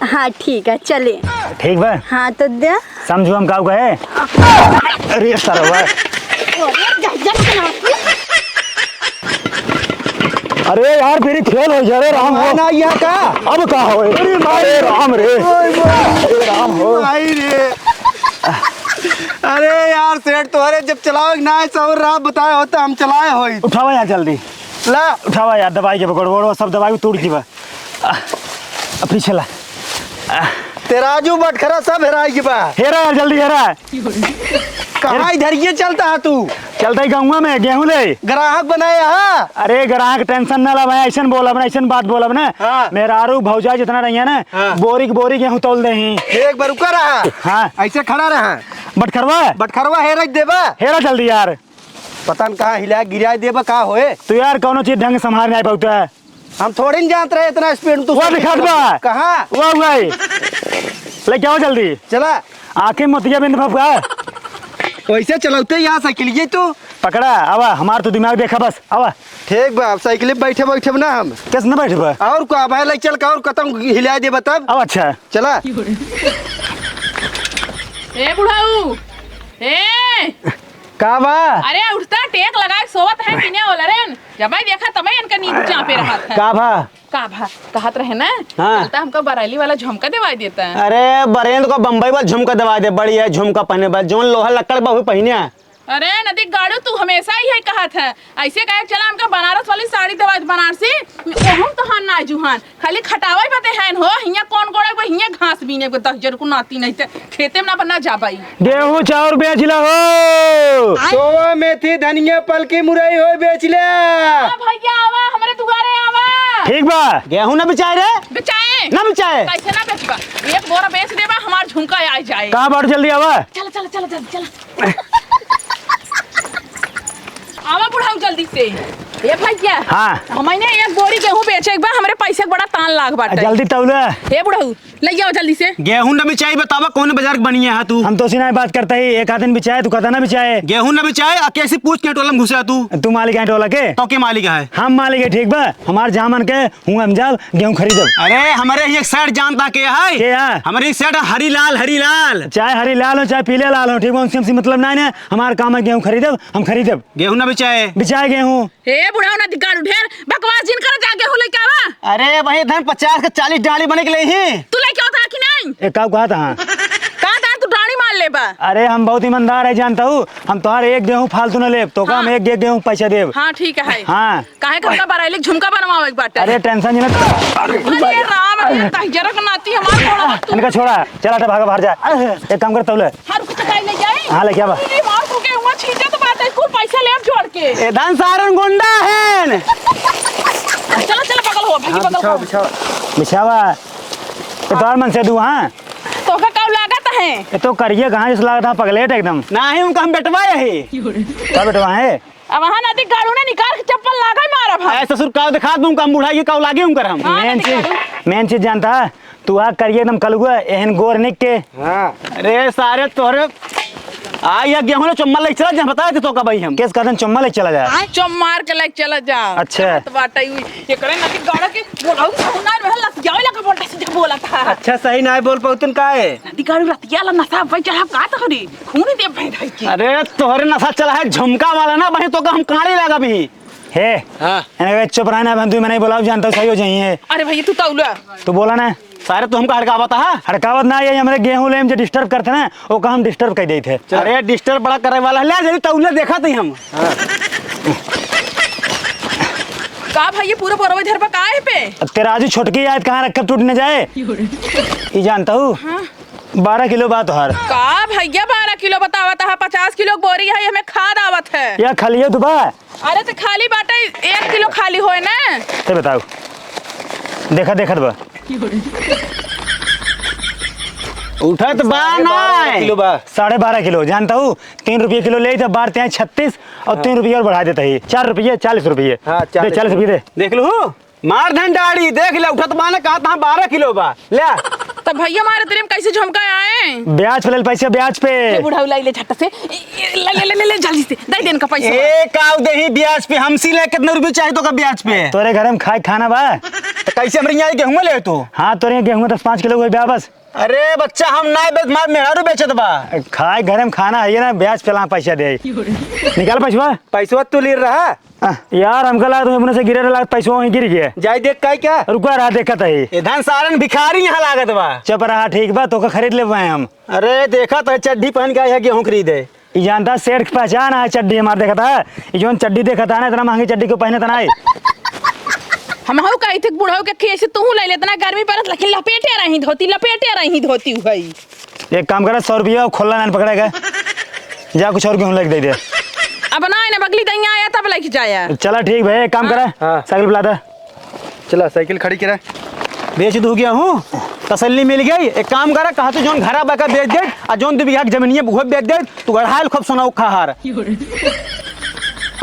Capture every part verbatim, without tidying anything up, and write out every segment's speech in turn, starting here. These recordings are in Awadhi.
हाँ, ठीक है, चले। ठीक बा? हाँ, तो दे। समझू हम काऊ कहे? अरे सरवा। अरे यार, मेरी फेल हो गया रे राम हो। ना, यह का? अब का हो? अरे माई। अरे राम रे। ओए माई। अरे राम हो। माई रे। अरे यार सेठ, तोहरे जब चलावे के ना है, सौर राह बताए होता, हम चलाए होई। उठावा यार जल्दी। ला। उठावा यार, दबाई के पकड़, वो सब दबाई तोड़ की बा। आ, आ, पीछे ला। आ। तेराजू बटखरा सब हेराई के बा। हेरा यार, जल्दी हेरा। कहाँ इधर ये चलता है तू? चलता ही गौवा में, गेहूं ले। ग्राहक बनाए यहाँ। अरे ग्राहक tension ना ला, मैं ऐसन बोलब ना, ऐसन बात बोलब ना। हाँ। मेहरारू भौजाई जितना रही है ना, हाँ। बोरी के बोरी गेहूं तौल दे ही। एक बार रुका रहा। हाँ। ऐसे खड़ा रहा। बटखरवा? बटखरवा हेरा देबा? हेरा जल्दी यार। पता न कहाँ हिला गिरा देबा, का होए? तू यार कौनो चीज ढंग से संभाल नहीं पाउता है। हम थोड़ी न जानत रहे इतना speed तू वो से दिखात बा। कहाँ? वो भाई, लेके आओ जल्दी। चला। आंखें मोतिया बिंद भपका। वैसे चलौते यहाँ साइकिल ये तू। पकड़ा, आवा, हमार तू दिमाग देखा बस, आवा। ठीक बा, अब साइकिल पे बैठे बैठे ना हम। कैसे न बैठे बा? और का भाई, ले चल का और कतम हिला देबा तब। अब अच्छा। चला। ए बुढ़ाऊ, ए। का बा? अरे उठता, टेक लगाए सोवत है, किने वाला रे? जब मैं देखा तब मैं इनका नींद चापे रहत है। का भा? का भा? कहत रहे ना, हाँ। चलता हमका बरेली वाला झुमका देवाई देता है। अरे बरेंद्र को बम्बई वाला झुमका देवाई दे, बड़ी है झुमका पहने बा, जौन लोहा लक्कड़ बा वही पहने है। अरे नदी गाड़ू, तू हमेशा ही है कहत है, ऐसे कहे चला हमका बनारस वाली साड़ी देवाई दे, बनारसी, ओहम तो हान ना जुहान। खाली खटावै बते हैं हो, हियाँ कौन गोड़े बा, हियाँ घास बीने को दस जन को नाती नहीं ते खेते में ना बना जा पाई। गेहूं चाउर बेच ला हो। सोवा, मेथी, धनिया, पलकी, मुरई हो बेच ले। हाँ भैया आवा, हमरे दुआरे आवा। ठीक बा। गेहूं ना बिचाए रे? बिचाए। ना बिचाए? कैसे ना बेचबा? एक बोरा बेच देबा, हमार झुमका आ जाए। कहाँ बाड़ू, जल्दी आवा। चल, चल, चल, चल, चल। आवा बुढ़ाऊ जल्दी से। ए भैया। हाँ। हमने एक बोरी गेहूं बेचे के बा, हमरे पैसे के बड़ा तान लाग बाटे। जल्दी तौले। ए बुढ़ाऊ, ले आओ जल्दी से। गेहूं न बिचाई, बतावा कौन बाजार के बनिया है तू? हम तो उसी ना बात करता ही, एक आदमी बिचाए, तू कहता ना बिचाए। गेहूं न बिचाए, आ कैसी पूछ के टोला में घुसा तू? तू मालिक है टोला के? तो के मालिक है? हम मालिक है, ठीक बा। हमार जामन के हूँ हम जाब, गेहूं खरीदब। अरे, हमरे ही एक सेठ जानता के है? के है? हमरे ही सेठ हरीलाल, हरीलाल। चाहे हरीलाल हो, चाहे पीले लाल हो, ठीक बा, उनसे हमसे मतलब ना है, हमार काम है गेहूं खरीदब, हम खरीदब। गेहूं ना बिचाए। बिचाए गेहूं। हे बुढ़ाऊ ना दिगाड़ू, ढेर बकवास जिन कर, जा गेहूं लेके आवा। अरे भाई, धन पचास के चालीस डाली बने के ले ही। तू लेके आवता कि नहीं? ए, का कहा था? कहा था तू डाली मार लेबा? अरे, हम बहुत ईमानदार है, जानता हूँ, हम तोहार एक गेहूं फालतू न लेब, तो का हम हाँ। एक, एक गेहूं पैसा देब। हाँ, ठीक है। हाँ। काहे घर का बराइली झुमका बनवावे के बाटे? अरे tension जिन। अरे राम, अरे तहिजरा के नाती हमार घोड़ा तू। इनका छोड़ा, चला था भागा बाहर जा। एक काम कर तौले। हर कुछ काई ले जाई? हाँ, लेके आवा। अरे मार को के हुआ छींचत बाटे, कुल पैसा लेब जोड़ के। ए धन सारन गुंडा हैं। चला, चला, बगल हो, भाई, हाँ, बगल बिछावा, हो। बिछावा। बिछावा। ए तोहार मन से दू, हाँ? तो का काऊ लागत है? ए तो करिए कहाँ जैसे लागत है, पगलेट एकदम। नाही, उनका हम बेटवा है। का बेटवा है? अब वहाँ नदी गाड़ू ने निकाल के चप्पल लागे मारब हम। ए ससुर, का दिखा दूं, का हम बुढ़ाई के का लागे उनकर हम। हाँ, main नदी चीज, गाड़ू। Main चीज जानता है, तू आ करिए एकदम कलुआ, एहन गोर निक के। हाँ। अरे सारे तोहरे, आ ये गेहूं ले चुम्मा लेके चला जा, बता दे तो का भाई हम। केस कहतन चुम्मा लेके चला जा। चुम्मा मार के लेके चला जा। अच्छा। तो बाटा ही हुई। एकरे नदी गाड़ा के बोलाऊ, ना में लतियावे लगा बोलता, सीधा बोला था। अच्छा, सही ना बोल पाउतन का है? नदी गाड़ू लतिया ला नशा भाई चढ़ा का तो रे। खून दे भाई धाई के। अरे तोहरे नशा चला है झुमका वाला ना भाई, तो का हम काड़ी लगा भी। हे, हाँ। एने चुप रहना, अब हम दुई महीना ही बोलाओ, जानता हूँ, सही हो जाइए। अरे भैया, तू तौला। तू बोला ना। सारे तो हमका हड़कावत हा? हड़कावत ना, ये हमरे गेहूं लेम जे disturb करते ना, ओका हम disturb कर देते। अरे disturb बड़ा करे वाला है, ले जल्दी तौला देखा थी हम। हाँ। का भैया, पूरा बोरवा इधर बा, का है पे? अब तेरा आजू छोटकी आयत कहाँ रखब, टूट न जाए। ई जानता हूँ? हाँ। बारह किलो बा तोहार। का भैया, बारह किलो बतावत हा? पचास किलो बोरी है, हमें खाद आवत है। या खाली है तू बा? अरे तो खाली बाटे, एक किलो खाली होए ना। ते बताओ, देखा, देखत बा। उठत बा ना। साढ़े बारह किलो बा। साढ़े बारह किलो, जानता हूँ, तीन रुपये किलो ले तो बार ते छत्तीस और हाँ। तीन रुपये और बढ़ा देता ही, चार रुपये, चालीस रुपये। हाँ, दे, चालीस चालीस रुपये दे। देख लू, मार धन डाड़ी, देख ले, उठत बा ना, कहा था बारह किलो बा, ले। तब भइया मारे तेरे में कैसे झमका आए? ब्याज पे ले पैसे, ब्याज पे। ए बुढ़ऊ, लाई ले झट से। ए, ए, ले, ले, ले, ले, ले, जल्दी से। दे दे इनका पैसा। ए, काऊ देही ब्याज पे? हमसी ले, कितना रुपये चाही तोका ब्याज पे? तोरे घरे में खाए खाना बा? तो कैसे हमरे यहाँ गेहूं ले तू? हाँ, तोरे यहाँ गेहूं दस पाँच किलो हुए बा बस। अरे बच्चा, हम ना बेच, मार मेहरारू बेचत बा। खाए घरे में खाना है ये ना, ब्याज पे ला पैसा दे। निकाल पैसवा। पैसवा तू ले रहा? आ, यार, हमका लागत है, अपने से गिरे लागत, पैसवा वहीं गिर गया। जाई देख काई क्या? रुका रहा, देखत है। ए धन सारन भिखारी यहाँ लागत बा। चुप रहा, ठीक बा, तोका खरीद लेबे हम। अरे, देखत है, चड्ढी पहन के आया है गेहूं खरीदे। ई जानता, सेठ की पहचान है चड्ढी हमार, देखत है। ई जौन चड्ढी देखत है ना, इतना महंगी चड्ढी क्यों पहने तना है? हमहू कही थे बुढ़ऊ के खीसे तू ले ले, इतना गर्मी पड़त, लेकिन लपेटे रही धोती, लपेटे रही धोती हुई। एक काम करा, सौ रुपया खोलना नान पकड़ेगा, जा कुछ और गेहूं लेके दे दे। अब ना, इन्हें बगली दइया आया तब लेके जाया। चला ठीक भाई, एक काम करा, हाँ। साइकिल बुला दे। चला साइकिल खड़ी करा। बेच दू गेहूं, तसल्ली मिल गई। एक काम करा, कहा तू जौन घरा बका बेच दे, आ जौन दू बीघा के जमीनिया बुघो बेच दे, तू गढ़ाइल खूब सोना उखा हार।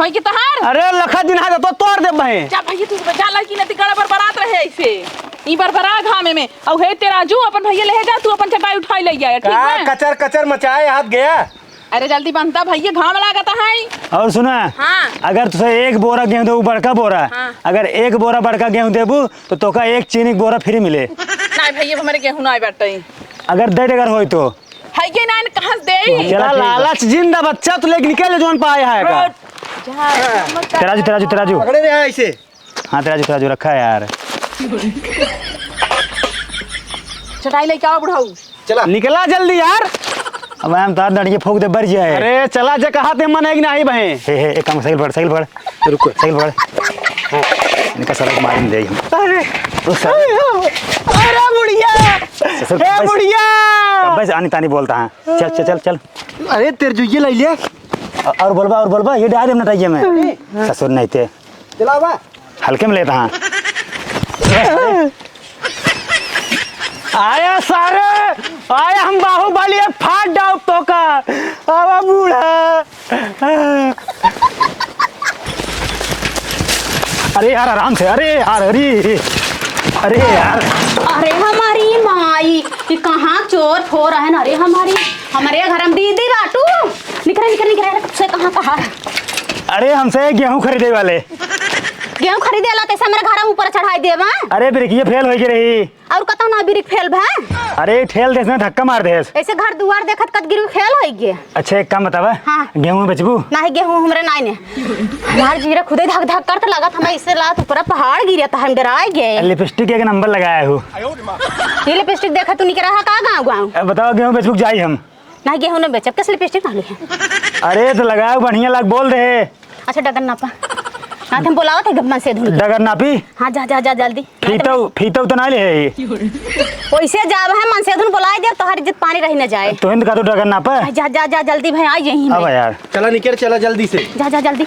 होई कि तोहार? अरे लखा दिन हाथ तो तोड़ दे बहे। जा भैया तू जा, लड़की नती गड़ा बरबरात रहे ऐसे। ई बरबरा घामे में। औ हे तेराजू, अपन भैया ले जा, तू अपन चटाई उठाई ले जाए, ठीक का बा? कचर कचर मचाए हाथ गया। अरे जल्दी बांधता भैया, घाम लागत है। और सुना, हाँ। अगर तुसे एक बोरा गेहूं देबू, बड़का बोरा, हाँ। अगर एक बोरा बड़का गेहूं देबू तो तोका एक चीनी के बोरा फ्री मिले। नहीं भैया, हमारे गेहूं ना बाटे। अगर दे अगर होई तो। है ये ना, कहाँ से दे? चला, ठीक बा। लालच जिंदा बच्चा, तू लेके निकल जौन पाए है का। जा, मत कर। तेराजू, तेराजू, तेराजू। पकड़े रहे ऐसे। हाँ, तेराजू, तेराजू रखा है यार। चटाई लेके आओ बुढ़ऊ। चला। निकला जल्दी यार। अब हम तार दड़िए फूंक दे, बर जाए। अरे चला, जे कहा थे मन है कि नहीं बहे। हे, हे, एक काम, साइकिल पकड़, साइकिल पकड़। रुको। साइकिल पकड़। हाँ। इनका सड़क मार दे हम। अरे। तो सर। अरे बुढ़िया। ससुर, ए बस। बुढ़िया। अब बस आनी तानी बोलता है। चल, चल, चल, चल। अरे तेरे जो ये ले लिया। अ-, और बोलबा, और बोलबा, ये डाल दे अपना टाइए में। अरे। ससुर नहीं थे। चला बा। हल्के में लेता हाँ। आया सारे, आया हम बाहुबली, फाट डाउब तोका। आवा बूढ़ा। अरे यार, आराम से। अरे यार, अरे, अरे यार। अरे हमारी माई, ये कहाँ चोर फोर है ना? अरे हमारी, हमारे घर में दीदी बाटू। निकरे, निकरे, निकरे, अरे तुझसे कहाँ कहा? अरे हमसे गेहूं खरीदे वाले। गेहूं खरीदे ला तैसे हमरे घर ऊपर चढ़ाई देवा। अरे ब्रेकिये फेल होई के रही। और कतौ ना ब्रेक फेल भा? अरे ठेल देस ना, धक्का मार देस। ऐसे घर दुआर देखत कत गिरवी फेल होई गे। अच्छा एक काम बतावा, हाँ। गेहूं बेचबू? नाही गेहूं हमरे नाई ने। हमार जीरा खुदे धक धक करत लागत, हम ऐसे लात ऊपर पहाड़ गिरत, हम डराए गे। लिपस्टिक एक नंबर लगाया हूँ। ये लिपस्टिक देखा तू निकरा है का गाँव गाँव? अब बताओ गेहूं बेचबू कि जाई हम? नाही, गेहूं न बेचब, कस लिपस्टिक ना लिहे। अरे, तो लगाओ, बढ़िया लाग, बोल दे। अच्छा, डगर नापा। ना, हम बोलावत है, मन से धुन। डगर नापी? हाँ, जा, जा, जा, जल्दी। फीतौ, फीतौ तो ना ले है ये। वैसे जाब है, मन से धुन बोलाए दे, तोहर इज्जत पानी रही न जाए। तो हिंद का तो डगर नापा? जा, जा, जा, जल्दी भाई, आ यहीं अब में। यार। चला निकल, चला जल्दी से। जा, जा, जल्दी।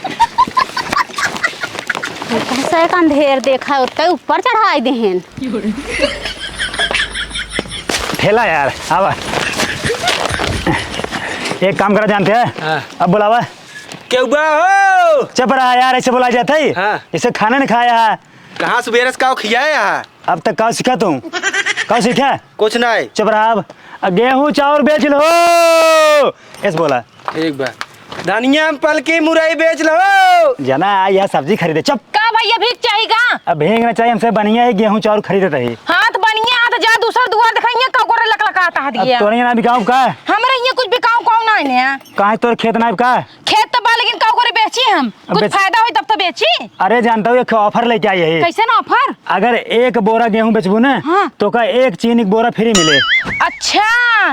कैसे एक अंधेर देखा, उतने ऊपर चढ़ाई देहन। ठेला यार, आवा। एक काम करा जानते हैं? हाँ। अब बुलावा। केहू बा हो? चुप रहा यार, ऐसे बोला जाता है? हाँ। इसे खाना नहीं खाया है। कहाँ सुबेरे से काव खियाए है? अब तक काव सीखा तू? काव सीखा? कुछ नहीं। चुप रहा अब। अ, गेहूं चाउर बेच लो। ऐसे बोला। ठीक बा। धनिया में पलकी मुरई बेच लो। जना, आ, यह सब्जी खरीदे, चुप। का भैया, भीख चाही का? अब भीख ना चाहिए, हमसे बढ़िया है, गेहूं चाउर खरीदे तही। हाँ, तो बढ़िया है, तो जा दूसर दुआर देखाइए, का गोरे लकलकाता है अब दिया। तोरे ना बिकाऊ का? हमरे यहाँ कुछ बिकाऊ कौन ना है ने? काहे तोर खेत ना का? खेत तो बा, लेकिन का गोरे बेची हम? अब कुछ बेच- फायदा होई तब तो बेची। अरे जानता हूँ, एक offer लेके आई है। कैसे ना offer? अगर एक बोरा गेहूं बेचबू ना, हाँ। तो का एक चीनी के बोरा free मिले। अच्छा,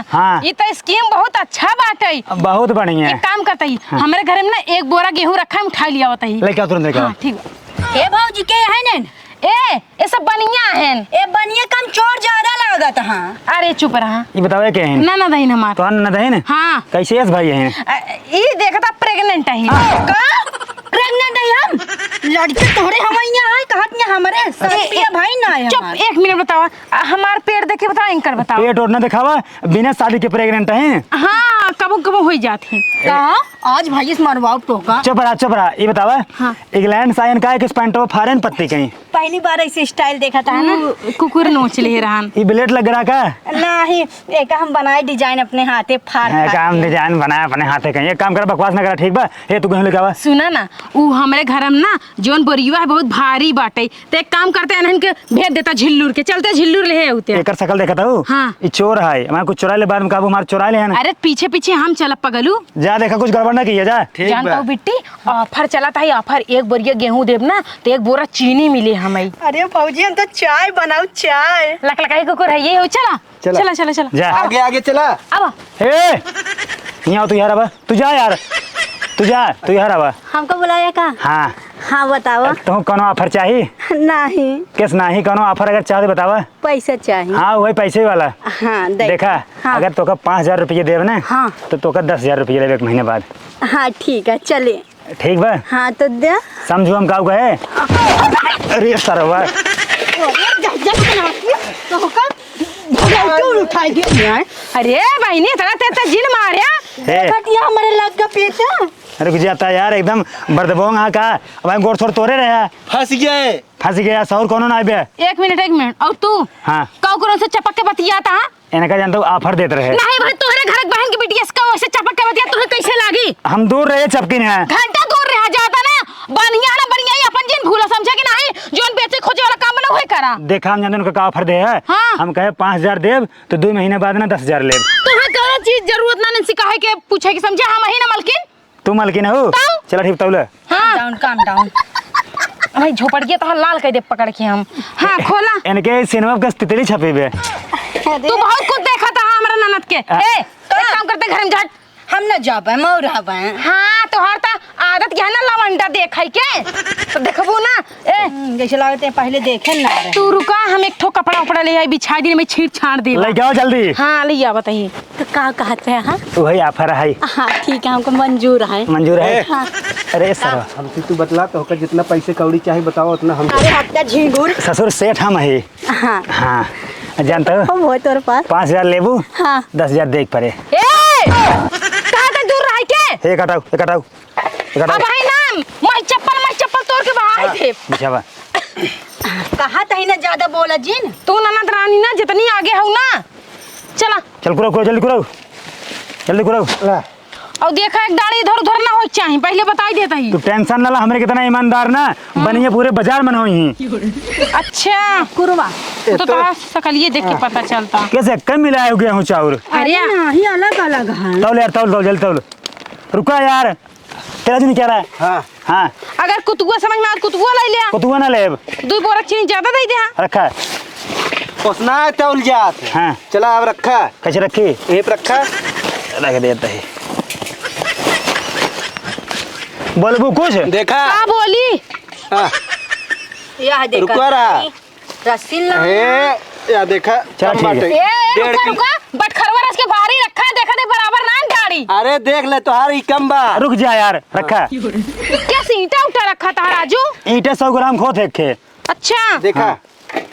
हाँ। ये तो scheme बहुत अच्छा बात है। बहुत बढ़िया। एक काम करता ही, हाँ। हमारे घर में ना एक बोरा गेहूं रखा है, हम उठा लिया होता ही। लेके आओ, तुरंत लेके आओ। हाँ, ठीक बा। ए भौजी, के है ने? ए, ये सब बनिया है। ए बनिया कम चोर ज्यादा लागत हाँ। अरे चुप रहा। ये बताओ, ये के है? ना, ना दही हमार। तो ना दही ने? हाँ। कैसे है भाई है? अ, ये देखता pregnant है। हाँ। का? ना दे हम। लड़के तोहरे हमारे यहाँ आए, कहत यहाँ हमारे ए, सस्तिया ए, भाई ना आए चुप, हमारे। एक मिनट बतावा। आ, हमार पेट देखे बतावा, इनकर बतावा। पेट और ना दिखावा, बिना शादी के प्रेग्नेंट हैं। हाँ, कबो कबो होई जात है। का? आज भाई इस मरवाओ टोका। चुप रहा, चुप रहा। ये बतावा, हाँ। इंग्लैंड से आयन का है कि पैंटवा फारेन पत्ती कहीं? पहली बार ऐसे स्टाइल देखा था ना। उ कुकुर नोच ले रहन। ई ब्लेड लग रहा का? नहीं, एक हम बनाए डिजाइन अपने हाथे फाड़ हाँ, फाड़ काम के। डिजाइन बनाए अपने हाथे कहीं। एक काम कर, बकवास ना करा, ठीक बा? ए, तू कहीं लेके आवा। सुना ना, उ हमरे घर में ना जौन बोरिया है बहुत भारी बाटे, तो एक काम करते हैं, इनके भेज देता झिल्लूर के, चलते झिल्लूर ले होते। एकर शकल देखा था उ? हाँ। ई चोर है, हमारे कुछ चुरा ले, बाद में काबू मार चुरा ले है ना। अरे पीछे पीछे हम चलब पगलू। जा देखा कुछ गड़बड़ ना किया जा। ठीक जानता बा। हूँ बिट्टी, ऑफर चला था, ऑफर, एक बोरिया गेहूं देब ना तो एक बोरा चीनी मिले हमें। अरे भौजी, हम तो चाय बनाऊ, चाय। लकलकाई कुकुर है ये हो, चला। चला। चला, चला, चला। जा। आगे, आगे चला। अब। ए, यहाँ तू यार अब, तू जा यार, तू जा, तू यार अब। हमको बुलाया का? हाँ। हाँ, बताओ। तू कौनो ऑफर चाही? नहीं। किस नहीं, कौनो ऑफर अगर चाहो तो बतावा। पैसा चाही। हाँ, वही पैसे वाला। हाँ, दे। देखा, हाँ। अगर तोका पाँच हजार रुपये देब ना, हाँ। तो तोका दस हजार रुपये लेब एक महीने बाद। हाँ, ठीक है, चले। ठीक बा? हाँ, तो दे। समझू हम काऊ कहे? अरे सरवा। अरे, जा, जा, जा, तो का? भगाई क्यों उठाई दे यार? अरे बहिनी, इतना ते, ते जिन मार्या। हे। देखत या हमरे लग गया पेट। अरे रुक जाता यार, एकदम बर्दबोंग आ का? अब गोड़ छोड़ तोरे रहे। फंस गए। फंस गया, सौर कोनो ना आबे। एक मिनट, एक मिनट, और तू? हाँ। काऊ कोनो से चपक के बतियाता, हाँ? इनका जानता हूँ, ऑफर देत रहे। नहीं भाई, तोहरे घर के बहन की बिटिया से कहो, ऐसे चपक के बतिया, तोहे कैसे लागी? हम दूर रहे, चपकी नहीं है। घंटा दूर रहा जाता ना, बनिया ना बनिया, ये अपन जिन भूला समझा कि नहीं, जोन बेचे खोजे वाला काम ना होए करा। देखा, हम जानते उनका का ऑफर दे है। हाँ। हम कहे पाँच हजार देब, तो दो महीने बाद ना दस हजार लेब। तोहे कौनो चीज जरूरत ना, नहीं सिखाए के, पूछे के, समझे, हम ही ना मलकिन। तू मलकिन हो? तब? चला ठीक, तौले। हाँ। Calm down, calm down। भाई झोपड़ के तो लाल कर दे पकड़ के हम। हाँ, खोला। इनके सिनेमा के तितली छपे बे। तू बहुत कुछ देखा था हमरा ननद के। आ- ए, तो एक काम करते, घर में झट। हम न जाबे, मौर हबे। हाँ, तोहार त आदत क्या है ना लवंडा देखै के। तो देखबू ना, ए। हम्म, जैसे लागते हैं पहले देखे ना रहे। तू रुका, हम एक ठो कपड़ा उपड़ा ले आई, बिछा दी, मैं छीट छाड़ दे। लेके आओ जल्दी। हाँ, ले आओ, बताइए। तो का कहते हैं, हाँ? वही ऑफर है। हाँ, ठीक है, हमको मंजूर है। मंजूर है? ए। हाँ। अरे सर। हमसे तू बतला तो होकर जितना पैसे कौड़ी चाहे बताओ उतना हम अरे हफ्ता झिंगुर। ससुर सेठ हम है। हाँ। हाँ। जानता हो? हम हो तोर पास। पाँच हजार लेबू? हाँ। दस हजार देख पड़े। ए! कहाँ तक दूर रह के? एक हटाओ, एक हटाओ। अब भाई ना, मैं चप्पल, मैं चप्पल तोड़ के बाहर हाँ, दे। बिछावा। कहा तही ना ज्यादा बोला जिन। तू ननद रानी ना जितनी आगे हऊ ना। चला। चल कुराऊ, कुराऊ, जल्दी कुराऊ। जल्दी कुराऊ। ला। और देखा एक दाढ़ी इधर उधर ना हो चाही, पहले बताई देता ही। तू tension ना ला, हमरे कितना ईमानदार ना, हाँ। बनिए पूरे बाजार में ना होई। अच्छा। कुरवा। तो, तो तोरा सकलिए देख के हाँ। पता चलता। कैसे कम मिलाए हो गेहूं चाउर? अरे अरे। नहीं, अलग अलग है। तौल यार, तौल, तौल, जल्दी तौल। रुका यार। तेरा दिन क्या रहा है? हाँ। हाँ। अगर कुतुआ समझ में आ, कुतुआ लाई लिया। कुतुआ ना लेब। दो बोरा चीनी ज्यादा दे दे, हाँ। रखा। ओसना तौल जात। हाँ। चला, अब रखा। कैसे रखी? यहीं पे रखा। रख देता है। बोलबू कुछ? देखा। का बोली? हाँ। यह देखा। रुका रहा। रसीन ना। ए, या देखा, चल, कम ठीक है। बाटे। ए, ए, डेढ़ रुका, किलो। रुका। बटखरवा रस के भारी रखा, देखा दे बराबर ना गाड़ी। अरे देख ले, तोहार ई कम बा। रुक जा यार, रखा। क्या ईंटा उठा रखा था राजू? ईंटा सौ ग्राम खोत है खे। अच्छा। देखा। हाँ।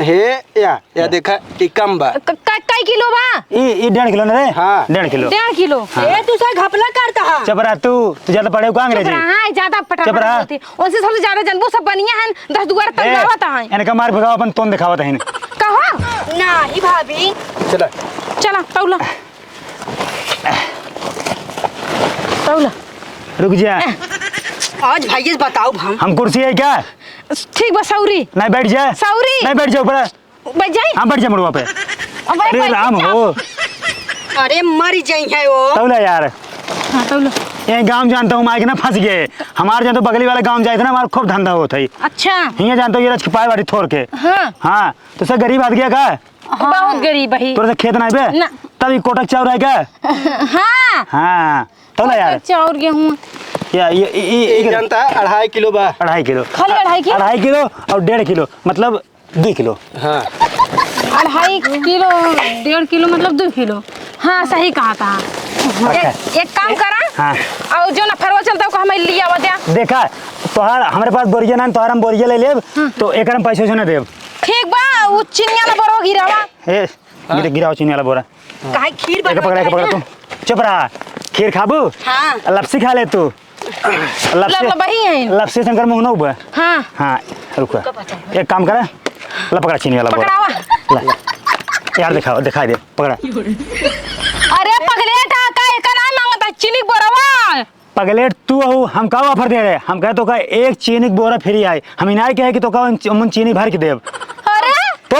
हे, या, या हाँ। देखा, ई कम बा। क-, क-, कई किलो बा? ई, ई डेढ़ किलो ना रे? हाँ। डेढ़ किलो। डेढ़ किलो। हाँ। ए, तू सा घपला करता है। चुप रहा तू, तू ज्यादा पढ़े हो का चुप अंग्रेजी? रहा, हाँ, ज्यादा पटरा चुप रहा। पटरा बोलती। उनसे सबसे ज्यादा जनबू सब बनिया हैं, दस दुआर ए, तंगावत हैं। इनका मार भगाओ, अपन तोन दिखावत हैं। कहो? नाही भाभी। चला। चला, तौला। तौला। रुक जा। आज भाई ये बताओ हम। हम कुर्सी है क्या? ठीक बा, सौरी। नहीं बैठ जा। सौरी। नहीं बैठ जा ऊपर। बैठ जाई? हाँ, बैठ जा मुड़वा पे। अबे अरे बैठ राम जा। हो। अरे मर जाई है वो। तौला यार। हाँ, तौला। ये गांव जानता हूँ, माइक ना फंस गए। हमारे जानता हूँ, बगली वाला गांव जाए थे ना, हमारा खूब धंधा होता है। अच्छा। हियाँ जानता हूँ, ये रच के पाए बाटी थोर के। हाँ। हाँ, तो सर गरीब आदमी है का? हाँ। बहुत गरीब है। तोरे से खेत ना बे? ना। तब ये कोटक चाउर है क्या? हाँ। हाँ, तौला यार। कोटक चाउर गेहूँ। या, ये, ये, ये, ये ये कितना? जानता है, अढ़ाई किलो बा। अढ़ाई किलो। खाली अढ़ाई किलो? अढ़ाई किलो और डेढ़ किलो, मतलब दो किलो। हाँ। अढ़ाई किलो, डेढ़ किलो मतलब दो किलो। हाँ, सही कहा था। अच्छा। एक, एक काम करा। हाँ। और जो ना फरवा चलता है, हमें लिया आवा द्या। देखा, तोहार, हमरे पास बोरिया ना, तोहार हम बोरिया ले लेब, हाँ। तो एकर हम पैसे वैसे ना देब। ठीक बा, उ चीनी वाला बोरा गिरावा। ए, हाँ। गिर-, गिराओ चीनी वाला बोरा। काहे खीर एके पकड़ा, एके पकड़ा तू। चुप रहा। खीर खाबू? हाँ। लपसी खा ले तू। लपसी, ला, ला, वही है। लपसी शंकर मुंह ना उबा। हाँ। हाँ, रुका। रुका, बचा। एक काम करा, ला पकड़ा चीनी वाला बोरा। पकड़ावा। ला। यार दिखाओ, दिखाई दे, पकड़ा। अरे पगलेट, आ का एका ना मांगता चीनी बोरवा? पगलेट तू हऊ, हम का offer दे रहे? हम कहे तो का एक चीनी के बोरा free आई। हम इनाय कहे कि तो का उन, उन चीनी भर के देब। अरे? तो?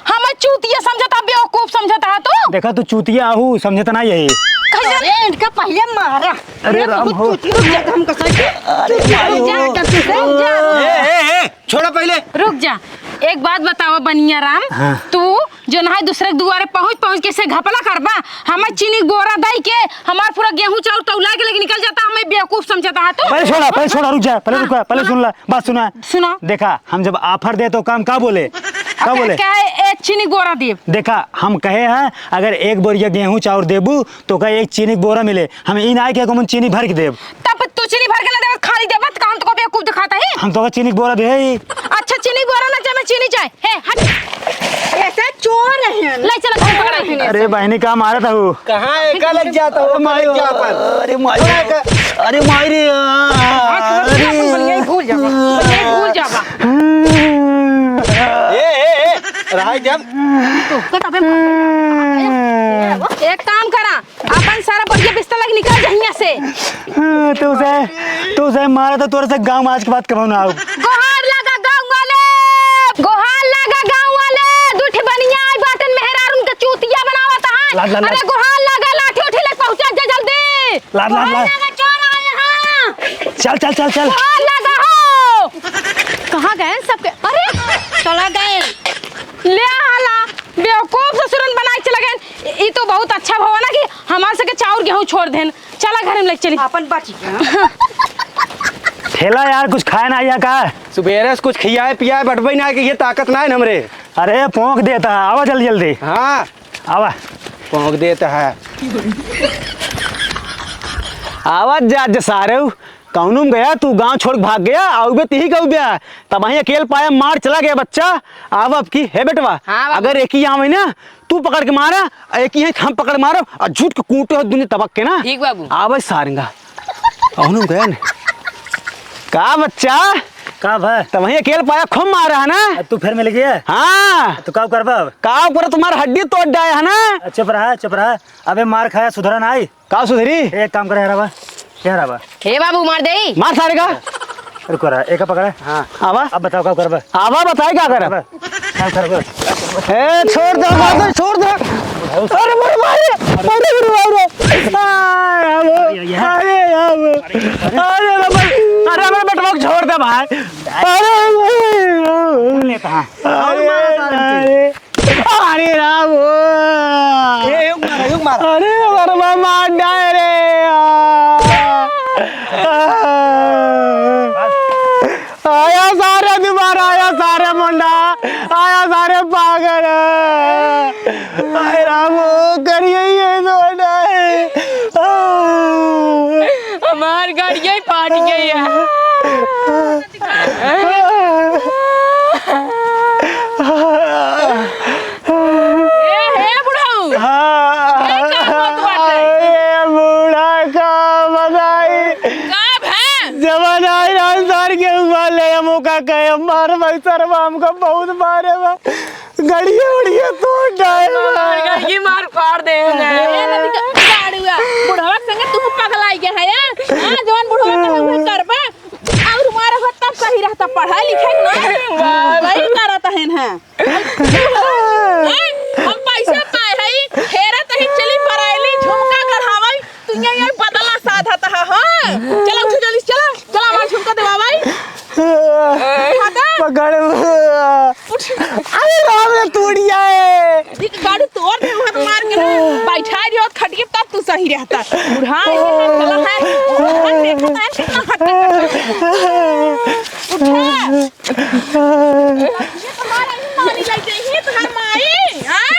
हमें चूतिया समझता, बेवकूफ समझता है तू? देखा तू चूतिया आहू, समझता ना यही। कैसे? अरे इनका पहले मारा। अरे ये राम बहुत हो। चूतिया, रुक जा, हम कसर के। अरे भाई हो। जा, जा, जा, जा। ए, ए, ए, छोड़ा पहले। रुक जा, एक बात बतावा बनिया राम, हाँ। तू जो नहाय दूसरे के दुआरे पहुँच पहुँच के से घपला करबा, हमें चीनी के बोरा दई के हमार पूरा गेहूं चाउर तौला के लेके निकल जाता, हमें बेवकूफ समझता है तू? पहले छोड़ा, पहले छोड़ा, रुक जा, पहले हाँ। रुक, पहले सुन ला, बात सुना। सुना। देखा, हम जब offer दे तो काम का बोले, का बोले? कहे एक चीनी बोरा देब। देखा, हम कहे हैं अगर एक बोरिया गेहूं चाउर देबू तो का एक चीनी के बोरा मिले। हम ई ना आए कि हम चीनी भर के देब। तब तू चीनी भर के ना देबे, खाली देबे, त का हम तोको बेवकूफ दिखाता ही? हम तोका चीनी के बोरा दे ही। अच्छा, चीनी के बोरा ना चाहे, मैं चीनी चाहे। हे, हट। ऐसे चोर है। ले चल, घर पकड़ा है। अरे बहनी, का मारत हऊ? कहाँ एका लग जाता हो? अरे माई, लग जा अपन। अरे माई, अरे माई रे, आ, आज तो अरे। अपन बढ़िया ही भूल जाबा, बढ़िया ही भूल जाबा। ए, ए, ए, रहा जब। तो, तो तबे एक काम करा, अपन सारा बढ़िया बिस्तर लग निकल जा हियां से। हाँ, तो उसे, तो उसे मारा तो तोरे से गाँव में आज के बाद कबहू ना आऊ। गोहार लागा गाँव वाले, गोहार लागा गाँव वाले, दुठ बनिया आई बाटन मेहरार उनके चूतिया बनावत हैं। लाद, लाद, लाद। अरे गोहार लागा, लाठी उठी ले पहुंचा जा जल्दी। लाद, लाद, गोहार लाद। लागा चोर आए हैं। चल, चल, चल, चल। गोहार लागा हो। कहाँ गए सबके? अरे चला गए। ले हाला, बेवकूफ ससुरन बनाए चला गए। ई तो बहुत अच्छा भवा ना कि हमार सके चाउर गेहूं छोड़ देन। चला घरे में लेके चली। आपन बाटी के। ठेला यार, कुछ खाए ना आइया का? सुबेरे से कुछ खियाए पियाए बटबे ना कि ये ताकत ना है हमरे। अरे पोंक देता है, आवा जल्दी जल्दी। हाँ। आवा। पोंक देता है। आवा जा, जा सारे। कौनो में गया तू, गाँव छोड़ के भाग गया, आउबे तिही कहू बे। तब वहीं अकेल पाया, मार चला गया बच्चा। आव अब की, हे बेटवा, हाँ बाबू। अगर एक ही आवे ना, तू पकड़ के मारा, एक ही हम पकड़ मारब, और झूठ के कूटे हो दुनिया तबक के ना। ठीक बाबू। आवे सारंगा। कौनो में गया ना। का बच्चा? का भा? तब वहीं अकेल पाया, खूब मारा है ना? आ, तू फिर मिल गया? हाँ। तो का करबा अब? का कर, तुम्हारा हड्डी तोड़ डाया है ना? चुप रहा, चुप रहा। अबे मार खाया, सुधरा ना आई। का सुधरी? एक काम करे, हराबा, ये हराबा। हे बाबू, मार देई। मार सारे का। रुको रहा, एक पकड़ा। हाँ। आवा। अब बताओ, का करबा? आवा, बताए, का करब? का करबा? ए, छोड़ दे, बात है, छोड़ दे। अरे, मर मारे, अरे, अरे, अरे, अरे, अरे, अरे, अरे, अरे, अरे, अरे, अरे, अरे, बेटवा को छोड़ दे भाई। अरे, अरे, अरे, लेता है। अरे, और मारा सारे अरे, अरे राम हो। ए, एक मारा, एक मारा। अरे, हमार मामा डाय रे। आया सारे दोबारा, आया सारे मुंडा, आया सारे पागल। अरे राम हो, करिए ये तो डाय। हमार गाड़िया ही फाट गई है। ए, हे बुढ़ऊ। हाँ। ए, का होत बाटे? ए, बूढ़ा का बताई? का भे? जवन आई राम सार के हुआ ले, हम ओका कहे, "मार भाई सरवा, हमका बहुत मारे बा। गड़िया उड़िया तोड़ डाए बा।" गड़िया मार फाड़ दे हैं। ए, नदी का गाड़ुआ। बुढ़वा संगे तू पगलाई गया है, हाँ? हाँ, जवन बुढ़वा कहे, उहे करबा। और मारे हो तब सही रहता, पढ़ाई लिखाई ना। वाह, वही करत हन, हैं। हैं? हम पैसा पाए हई, हेरा तही चली बराइली, झुमका गढ़ावई, तू यहाँ, यहाँ बदला साधत हा, हाँ? चला, उठो जल्दी, चला, चला, हमार झुमका देवावई। उठा दे। पकड़। उठ। अरे राम रे, टूट गया है। देख, गाड़ी तोड़ दे, वहाँ तो मार के ना बैठा दियो खटिया, तब तू सही रहता। बुढ़ा है, ये हाथ चला है, हाथ देखा है, कितना हट उठा। ये तुम्हारा ही मारी लग गई है, तुम्हारी माई, हाँ?